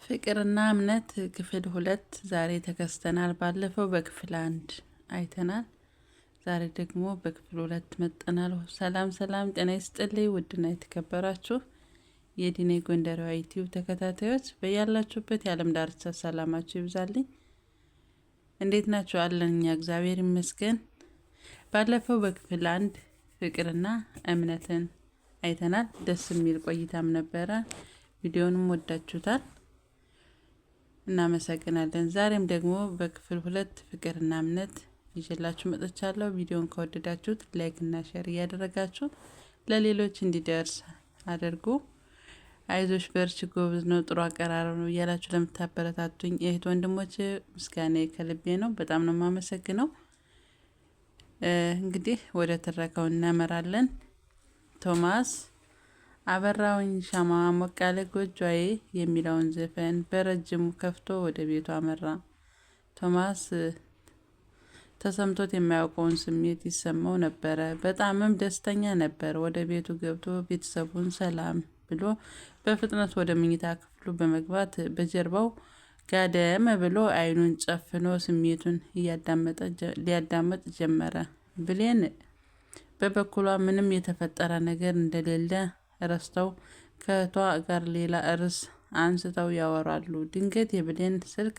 ፍቅርና እምነት ክፍል 2 ዛሬ ተከስተናል። ባለፈው በክፍል 1 አይተናል። ዛሬ ደግሞ በክፍል 2 መጥተናል። ሰላም ሰላም፣ ጤና ይስጥልኝ ውድና የተከበራችሁ የዲኔ ጎንደሬዋ ዩቲዩብ ተከታታዮች በያላችሁበት የዓለም ዳርቻ ሰላማችሁ ይብዛልኝ። እንዴት ናችሁ? አለን እኛ እግዚአብሔር ይመስገን። ባለፈው በክፍል 1 ፍቅርና እምነትን አይተናል። ደስ የሚል ቆይታም ነበረ። ቪዲዮንም ወዳችሁታል። እናመሰግናለን። ዛሬም ደግሞ በክፍል 2 ፍቅርና እምነት ይዤላችሁ መጥቻለሁ። ቪዲዮን ከወደዳችሁት like እና share እያደረጋችሁ ለሌሎች እንዲደርስ አድርጉ። አይዞሽ በርቺ፣ ጎበዝ ነው፣ ጥሩ አቀራረብ ነው እያላችሁ ለምታበረታቱኝ እህት ወንድሞች ምስጋና ከልቤ ነው። በጣም ነው የማመሰግነው። እንግዲህ ወደ ትረካው እናመራለን። ቶማስ አበራውኝ ሻማ ሞቅ ያለ ጎጆዬ የሚለውን ዘፈን በረጅሙ ከፍቶ ወደ ቤቱ አመራ። ቶማስ ተሰምቶት የማያውቀውን ስሜት ይሰማው ነበረ። በጣምም ደስተኛ ነበር። ወደ ቤቱ ገብቶ ቤተሰቡን ሰላም ብሎ በፍጥነት ወደ መኝታ ክፍሉ በመግባት በጀርባው ጋደም ብሎ አይኑን ጨፍኖ ስሜቱን ሊያዳምጥ ጀመረ። ብሌን በበኩሏ ምንም የተፈጠረ ነገር እንደሌለ ረስተው ከእህቷ ጋር ሌላ ርዕስ አንስተው ያወራሉ። ድንገት የብሌን ስልክ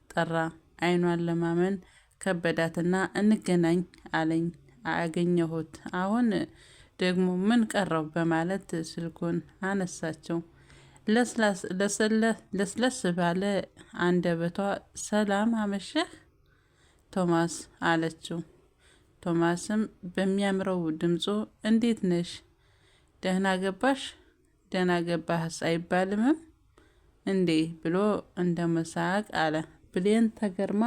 ጠራ። አይኗን ለማመን ከበዳትና እንገናኝ አለኝ አገኘሁት። አሁን ደግሞ ምን ቀረው በማለት ስልኩን አነሳቸው። ለስለስ ባለ አንደበቷ ሰላም አመሸህ ቶማስ አለችው። ቶማስም በሚያምረው ድምፁ እንዴት ነሽ? ደህና ገባሽ? ደህና ገባህስ አይባልምም እንዴ ብሎ እንደ መሳቅ አለ። ብሌን ተገርማ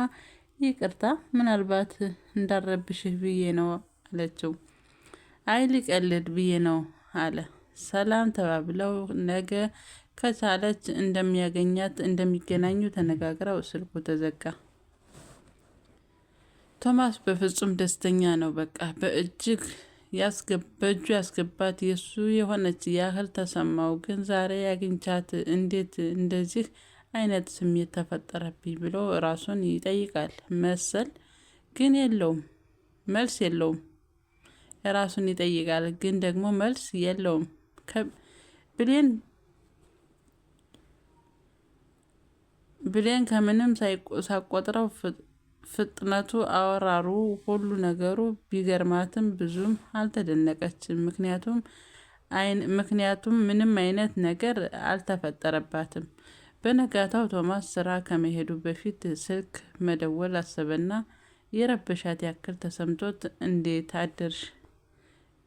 ይቅርታ ምናልባት እንዳረብሽህ ብዬ ነው አለችው። አይ ሊቀልድ ብዬ ነው አለ። ሰላም ተባብለው ነገ ከቻለች እንደሚያገኛት እንደሚገናኙ ተነጋግረው ስልኩ ተዘጋ። ቶማስ በፍጹም ደስተኛ ነው። በቃ በእጅግ በእጁ ያስገባት የሱ የሆነች ያህል ተሰማው። ግን ዛሬ ያግኝቻት እንዴት እንደዚህ አይነት ስሜት ተፈጠረብኝ ብሎ ራሱን ይጠይቃል መሰል፣ ግን የለውም መልስ የለውም። ራሱን ይጠይቃል፣ ግን ደግሞ መልስ የለውም። ብሌን ብሌን ከምንም ሳቆጥረው ፍጥነቱ፣ አወራሩ፣ ሁሉ ነገሩ ቢገርማትም ብዙም አልተደነቀችም። ምክንያቱም ምንም አይነት ነገር አልተፈጠረባትም። በነጋታው ቶማስ ስራ ከመሄዱ በፊት ስልክ መደወል አሰበና የረበሻት ያክል ተሰምቶት እንዴት አደርሽ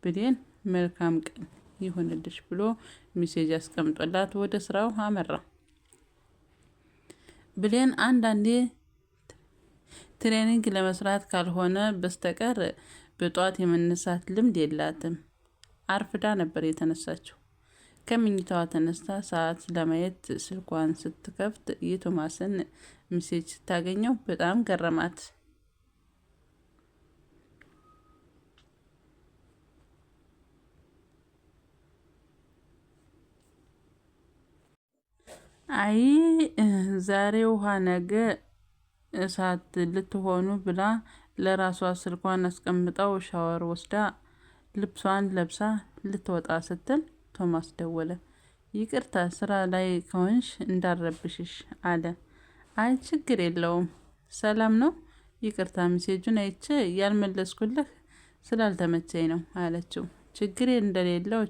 ብሌን፣ መልካም ቀን ይሁንልሽ ብሎ message አስቀምጦላት ወደ ስራው አመራ። ብሌን አንዳንዴ training ለመስራት ካልሆነ በስተቀር በጠዋት የመነሳት ልምድ የላትም። አርፍዳ ነበር የተነሳችው። ከመኝታዋ ተነስታ ሰዓት ለማየት ስልኳን ስትከፍት የቶማስን message ስታገኘው በጣም ገረማት። አይ ዛሬ ውሃ ነገ እሳት ልትሆኑ ብላ ለራሷ ስልኳን አስቀምጣው ሻወር ወስዳ ልብሷን ለብሳ ልትወጣ ስትል ቶማስ ደወለ። ይቅርታ ስራ ላይ ከሆንሽ እንዳረብሽሽ አለ። አይ ችግር የለውም ሰላም ነው። ይቅርታ message ኡን አይቼ ያልመለስኩልህ ስላልተመቸኝ ነው አለችው። ችግር እንደሌለው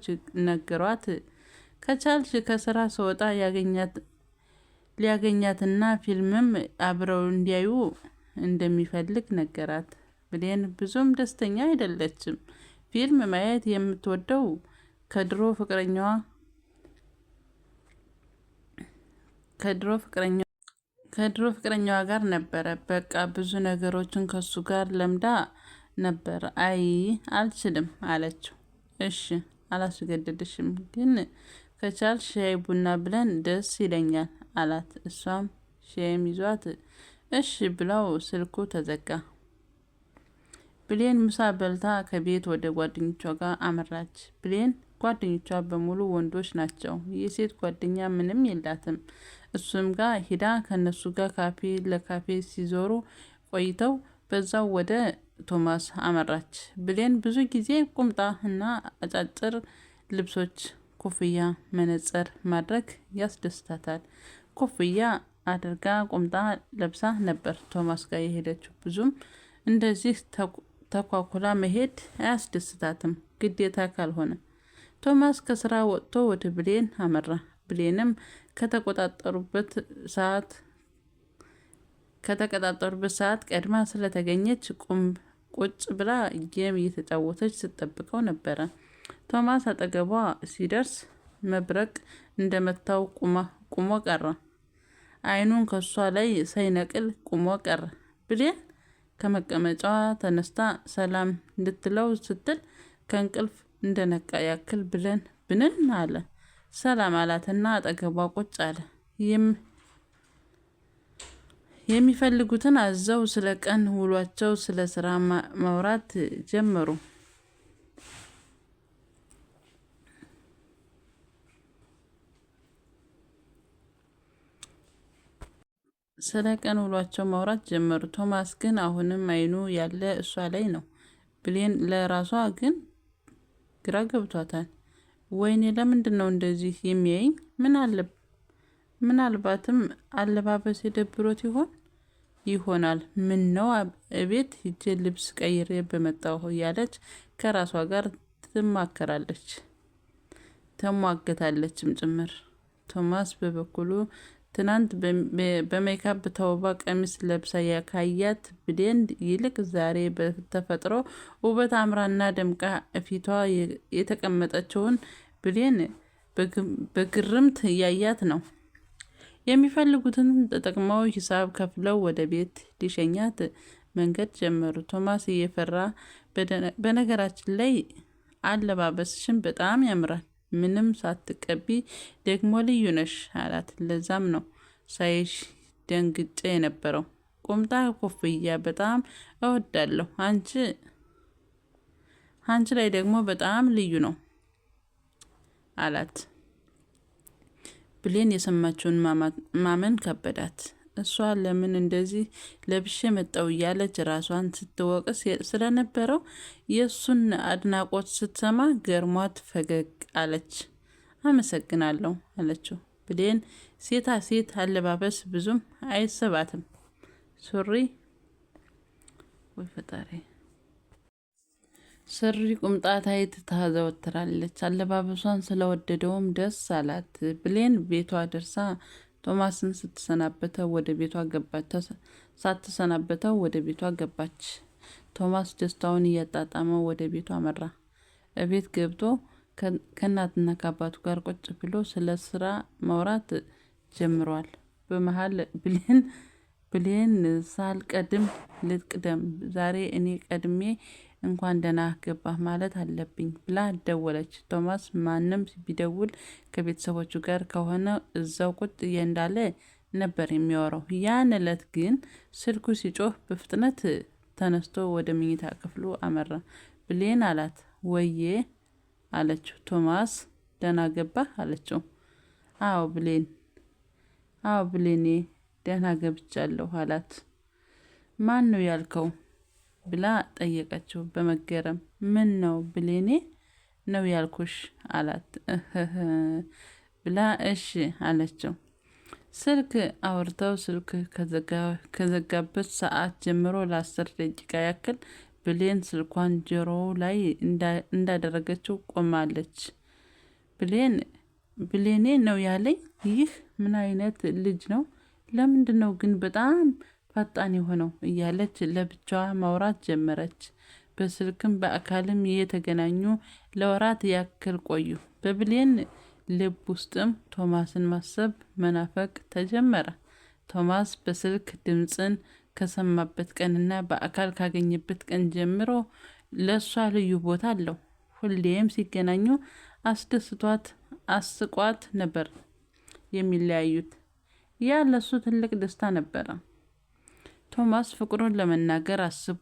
ነገሯት። ከቻልሽ ከስራ ስወጣ ያገኛት ሊያገኛትና ፊልምም አብረው እንዲያዩ እንደሚፈልግ ነገራት። ብሌን ብዙም ደስተኛ አይደለችም። ፊልም ማየት የምትወደው ከድሮ ፍቅረኛዋ ከድሮ ፍቅረኛዋ ከድሮ ፍቅረኛዋ ጋር ነበረ። በቃ ብዙ ነገሮችን ከሱ ጋር ለምዳ ነበር። አይ አልችልም አለችው። እሺ አላስገድድሽም፣ ግን ከቻልሽ ሻይ ቡና ብለን ደስ ይለኛል አላት። እሷም ሻይም ይዟት እሺ ብለው ስልኩ ተዘጋ። ብሌን ምሳ በልታ ከቤት ወደ ጓደኞቿ ጋር አመራች። ብሌን ጓደኞቿ በሙሉ ወንዶች ናቸው። የሴት ጓደኛ ምንም የላትም። እሱም ጋር ሂዳ ከነሱ ጋር ካፌ ለካፌ ሲዞሩ ቆይተው በዛው ወደ ቶማስ አመራች። ብሌን ብዙ ጊዜ ቁምጣ እና አጫጭር ልብሶች፣ ኮፍያ፣ መነጽር ማድረግ ያስደስታታል። ኮፍያ አድርጋ ቁምጣ ለብሳ ነበር ቶማስ ጋር የሄደችው። ብዙም እንደዚህ ተኳኩላ መሄድ አያስደስታትም ግዴታ ካልሆነ። ቶማስ ከስራ ወጥቶ ወደ ብሌን አመራ። ብሌንም ከተቆጣጠሩበት ሰዓት ከተቀጣጠሩበት ሰዓት ቀድማ ስለተገኘች ቁም ቁጭ ብላ game እየተጫወተች ስትጠብቀው ነበረ። ቶማስ አጠገቧ ሲደርስ መብረቅ እንደመታው ቁሞ ቀረ። አይኑን ከሷ ላይ ሳይነቅል ቁሞ ቀረ። ብሌን ከመቀመጫዋ ተነስታ ሰላም እንድትለው ስትል ከእንቅልፍ እንደነቃ ያክል ብለን ብንን አለ። ሰላም አላትና አጠገቧ ቁጭ አለ። የሚፈልጉትን አዘው ስለ ቀን ውሏቸው፣ ስለ ስራ ማውራት ጀመሩ። ስለ ቀን ውሏቸው ማውራት ጀመሩ። ቶማስ ግን አሁንም አይኑ ያለ እሷ ላይ ነው። ብሌን ለራሷ ግን ግራ ገብቷታል። ወይኔ ለምንድን ነው እንደዚህ የሚያይኝ? ምናልባትም አለባበስ የደብሮት ይሆን ይሆናል። ምን ነው እቤት ሂጄ ልብስ ቀይሬ በመጣሁ እያለች ከራሷ ጋር ትማከራለች፣ ተሟገታለችም ጭምር። ቶማስ በበኩሉ ትናንት በሜካፕ ተውባ ቀሚስ ለብሳ ካያት ብሌን ይልቅ ዛሬ በተፈጥሮ ውበት አምራና ደምቃ ፊቷ የተቀመጠችውን ብሌን በግርምት እያያት ነው። የሚፈልጉትን ተጠቅመው ሂሳብ ከፍለው ወደ ቤት ሊሸኛት መንገድ ጀመሩ። ቶማስ እየፈራ በነገራችን ላይ አለባበስሽን በጣም ያምራል፣ ምንም ሳትቀቢ ደግሞ ልዩ ነሽ አላት። ለዛም ነው ሳይሽ ደንግጬ የነበረው። ቁምጣ፣ ኮፍያ በጣም እወዳለሁ። አንቺ ላይ ደግሞ በጣም ልዩ ነው አላት። ብሌን የሰማችውን ማመን ከበዳት። እሷ ለምን እንደዚህ ለብሼ መጣው እያለች ራሷን ስትወቅስ ስለነበረው የእሱን አድናቆት ስትሰማ ገርሟት ፈገግ አለች። አመሰግናለሁ አለችው። ብሌን ሴታ ሴት አለባበስ ብዙም አይስባትም። ሱሪ ወይ ፈጣሪ ሱሪ፣ ቁምጣ፣ tight ታዘወትራለች። አለባበሷን ስለወደደውም ደስ አላት። ብሌን ቤቷ ደርሳ ቶማስን ስትሰናበተው ወደ ቤቷ ገባች። ሳትሰናበተው ወደ ቤቷ ገባች። ቶማስ ደስታውን እያጣጣመው ወደ ቤቷ አመራ። እቤት ገብቶ ከእናትና ከአባቱ ጋር ቁጭ ብሎ ስለ ስራ ማውራት ጀምሯል። በመሀል ብሌን ሳልቀድም ልቅደም፣ ዛሬ እኔ ቀድሜ እንኳን ደህና ገባህ ማለት አለብኝ ብላ ደወለች። ቶማስ ማንም ቢደውል ከቤተሰቦቹ ጋር ከሆነ እዛው ቁጭ እንዳለ ነበር የሚያወራው። ያን እለት ግን ስልኩ ሲጮህ በፍጥነት ተነስቶ ወደ መኝታ ክፍሉ አመራ። ብሌን አላት። ወዬ አለችው። ቶማስ ደህና ገባህ አለችው። አዎ ብሌን፣ አዎ ብሌኔ ደህና ገብቻለሁ አላት። ማን ነው ያልከው ብላ ጠየቀችው በመገረም። ምን ነው ብሌኔ ነው ያልኩሽ አላት። እህህ ብላ እሺ አለችው። ስልክ አውርተው ስልክ ከዘጋበት ሰዓት ጀምሮ ለ10 ደቂቃ ያክል ብሌን ስልኳን ጆሮው ላይ እንዳደረገችው ቆማለች። ብሌን ብሌኔ ነው ያለኝ። ይህ ምን አይነት ልጅ ነው? ለምንድን ነው ግን በጣም ፈጣን የሆነው? እያለች ለብቻዋ ማውራት ጀመረች። በስልክም በአካልም የተገናኙ ለወራት ያክል ቆዩ። በብሌን ልብ ውስጥም ቶማስን ማሰብ መናፈቅ ተጀመረ። ቶማስ በስልክ ድምፅን ከሰማበት ቀንና በአካል ካገኘበት ቀን ጀምሮ ለእሷ ልዩ ቦታ አለው። ሁሌም ሲገናኙ አስደስቷት አስቋት ነበር የሚለያዩት። ያ ለሱ ትልቅ ደስታ ነበረ። ቶማስ ፍቅሩን ለመናገር አስቦ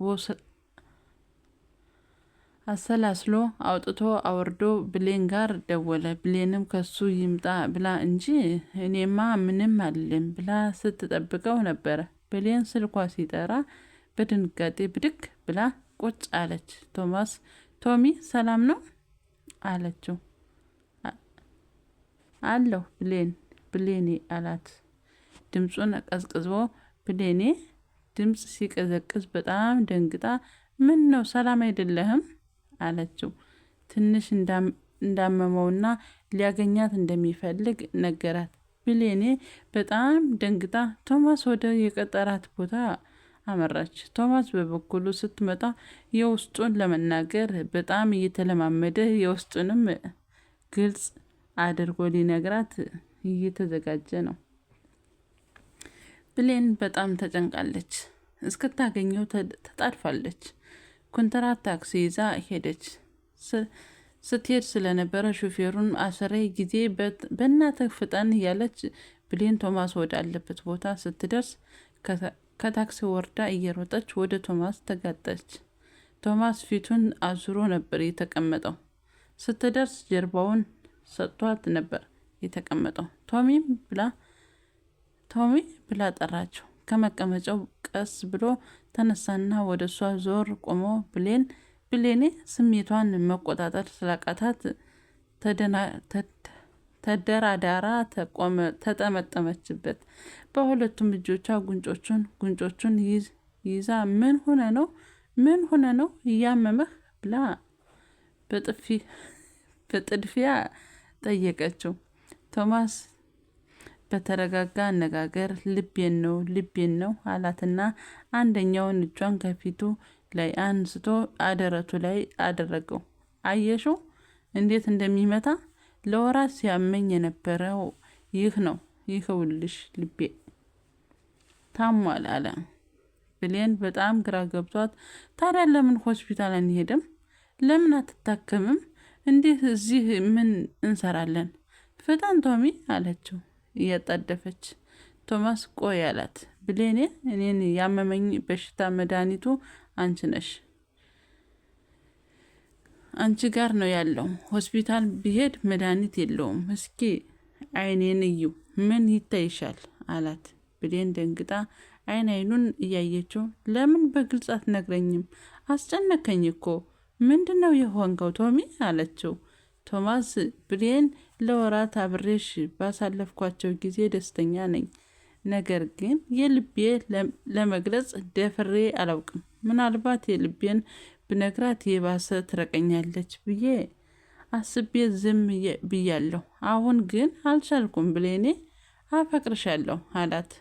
አሰላስሎ አውጥቶ አውርዶ ብሌን ጋር ደወለ። ብሌንም ከሱ ይምጣ ብላ እንጂ እኔማ ምንም አልልም ብላ ስትጠብቀው ነበረ። ብሌን ስልኳ ሲጠራ በድንጋጤ ብድግ ብላ ቁጭ አለች። ቶማስ ቶሚ ሰላም ነው አለችው። አለሁ ብሌን ብሌኔ አላት። ድምፁን ቀዝቅዞ ብሌኔ ድምፅ ሲቀዘቅዝ በጣም ደንግጣ ምን ነው ሰላም አይደለህም አለችው። ትንሽ እንዳመመውና ሊያገኛት እንደሚፈልግ ነገራት። ብሌኔ በጣም ደንግጣ ቶማስ ወደ የቀጠራት ቦታ አመራች። ቶማስ በበኩሉ ስትመጣ የውስጡን ለመናገር በጣም እየተለማመደ የውስጡንም ግልጽ አድርጎ ሊነግራት እየተዘጋጀ ነው። ብሌን በጣም ተጨንቃለች። እስክታገኘው ተጣድፋለች። ኮንትራት ታክሲ ይዛ ሄደች። ስትሄድ ስለነበረ ሹፌሩን አስሬ ጊዜ በእናትህ ፍጠን እያለች ብሌን ቶማስ ወዳለበት ቦታ ስትደርስ ከታክሲ ወርዳ እየሮጠች ወደ ቶማስ ተጋጠች። ቶማስ ፊቱን አዙሮ ነበር የተቀመጠው። ስትደርስ ጀርባውን ሰጥቷት ነበር የተቀመጠው። ቶሚ ብላ ጠራችው። ከመቀመጫው ቀስ ብሎ ተነሳና ወደ እሷ ዞር ቆሞ ብሌን ብሌኔ ስሜቷን መቆጣጠር ስላቃታት ተደራዳራ ተጠመጠመችበት። በሁለቱም እጆቿ ጉንጮቹን ጉንጮቹን ይዛ ምን ሆነ ነው ምን ሆነ ነው እያመመህ ብላ በጥፊ በጥድፊያ ጠየቀችው። ቶማስ በተረጋጋ አነጋገር ልቤን ነው ልቤን ነው አላትና አንደኛውን እጇን ከፊቱ ላይ አንስቶ አደረቱ ላይ አደረገው። አየሽው እንዴት እንደሚመታ ለወራት ሲያመኝ የነበረው ይህ ነው። ይኸውልሽ ልቤ ታሟል አለ። ብሌን በጣም ግራ ገብቷት፣ ታዲያ ለምን ሆስፒታል አንሄድም? ለምን አትታከምም? እንዲህ እዚህ ምን እንሰራለን? ፍጠን ቶሚ አለችው እያጣደፈች። ቶማስ ቆይ አላት። ብሌኔ እኔን ያመመኝ በሽታ መድኃኒቱ አንቺ ነሽ፣ አንቺ ጋር ነው ያለው። ሆስፒታል ብሄድ መድኃኒት የለውም። እስኪ አይኔን እዩ፣ ምን ይታይሻል? አላት። ብሌን ደንግጣ አይን አይኑን እያየችው ለምን በግልጽ አትነግረኝም? አስጨነከኝ እኮ ምንድን ነው የሆንከው ቶሚ? አለችው። ቶማስ ብሌን ለወራት አብሬሽ ባሳለፍኳቸው ጊዜ ደስተኛ ነኝ። ነገር ግን የልቤ ለመግለጽ ደፍሬ አላውቅም። ምናልባት የልቤን ብነግራት የባሰ ትረቀኛለች ብዬ አስቤ ዝም ብያለሁ። አሁን ግን አልቻልኩም ብሌኔ፣ አፈቅርሻለሁ አላት።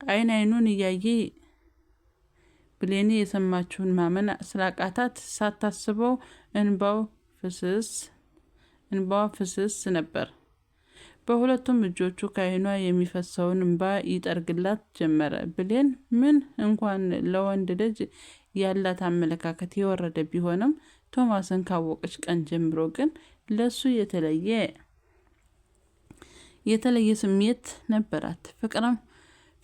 አይን አይኑን እያየ ብሌኔ የሰማችውን ማመን ስላቃታት ሳታስበው እንባው ፍስስ እንባዋ ፍስስ ነበር። በሁለቱም እጆቹ ከዓይኗ የሚፈሰውን እንባ ይጠርግላት ጀመረ። ብሌን ምን እንኳን ለወንድ ልጅ ያላት አመለካከት የወረደ ቢሆንም ቶማስን ካወቀች ቀን ጀምሮ ግን ለሱ የተለየ ስሜት ነበራት።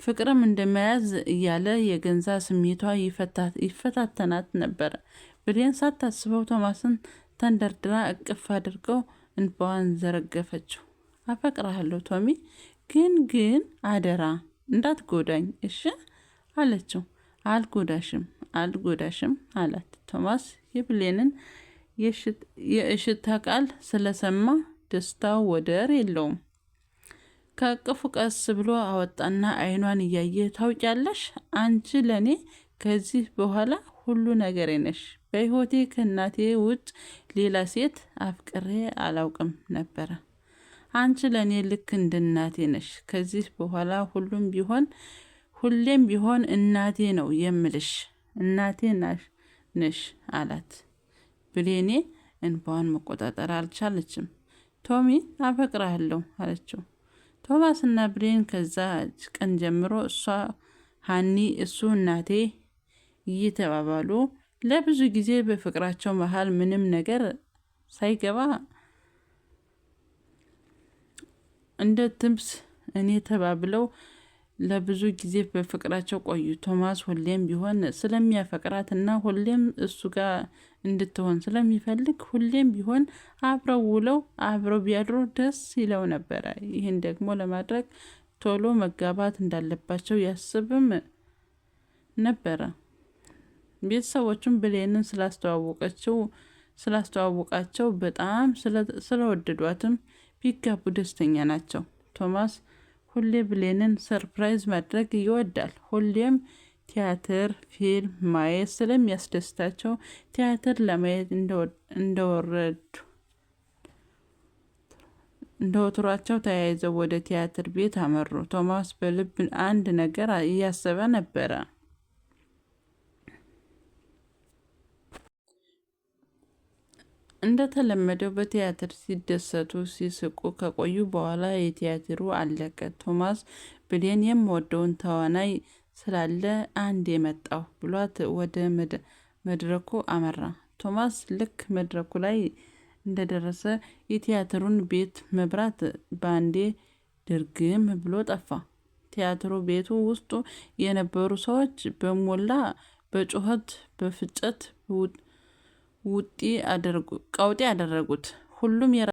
ፍቅርም እንደመያዝ እያለ የገንዛ ስሜቷ ይፈታተናት ነበረ። ብሌን ሳታስበው ቶማስን ተንደርድራ እቅፍ አድርገው እንባዋን ዘረገፈችው። አፈቅርሃለሁ ቶሚ፣ ግን ግን አደራ እንዳትጎዳኝ እሺ አለችው። አልጎዳሽም አልጎዳሽም አላት። ቶማስ የብሌንን የእሽታ ቃል ስለሰማ ደስታው ወደር የለውም። ከእቅፉ ቀስ ብሎ አወጣና አይኗን እያየ ታውቂያለሽ፣ አንቺ ለእኔ ከዚህ በኋላ ሁሉ ነገሬ ነሽ። በሕይወቴ ከእናቴ ውጭ ሌላ ሴት አፍቅሬ አላውቅም ነበረ። አንቺ ለእኔ ልክ እንደ እናቴ ነሽ። ከዚህ በኋላ ሁሉም ቢሆን ሁሌም ቢሆን እናቴ ነው የምልሽ፣ እናቴ ነሽ አላት። ብሌኔ እንባዋን መቆጣጠር አልቻለችም። ቶሚ አፈቅርሃለሁ አለችው። ቶማስና ብሌን ከዛ ቀን ጀምሮ እሷ ሀኒ እሱ እናቴ እየተባባሉ ለብዙ ጊዜ በፍቅራቸው መሀል ምንም ነገር ሳይገባ እንደ ትምስ እኔ ተባብለው ለብዙ ጊዜ በፍቅራቸው ቆዩ። ቶማስ ሁሌም ቢሆን ስለሚያፈቅራት እና ሁሌም እሱ ጋር እንድትሆን ስለሚፈልግ ሁሌም ቢሆን አብረው ውለው አብረው ቢያድሩ ደስ ይለው ነበረ። ይህን ደግሞ ለማድረግ ቶሎ መጋባት እንዳለባቸው ያስብም ነበረ። ቤተሰቦቹም ብሌንን ስላስተዋወቀችው ስላስተዋወቃቸው በጣም ስለወደዷትም ቢጋቡ ደስተኛ ናቸው። ቶማስ ሁሌ ብሌንን surprise ማድረግ ይወዳል። ሁሌም ቲያትር፣ ፊልም ማየት ስለሚያስደስታቸው ቲያትር ለማየት እንደወረዱ እንደ ወትሯቸው ተያይዘው ወደ ቲያትር ቤት አመሩ። ቶማስ በልብ አንድ ነገር እያሰበ ነበረ። እንደተለመደው በቲያትር ሲደሰቱ ሲስቁ ከቆዩ በኋላ የቲያትሩ አለቀ። ቶማስ ብሌን የምወደውን ተዋናይ ስላለ አንድ የመጣው ብሏት ወደ መድረኩ አመራ። ቶማስ ልክ መድረኩ ላይ እንደደረሰ የቲያትሩን ቤት መብራት በአንዴ ድርግም ብሎ ጠፋ። ቲያትሩ ቤቱ ውስጡ የነበሩ ሰዎች በሞላ በጩኸት በፍጨት ውጢ ቀውጢ አደረጉት። ሁሉም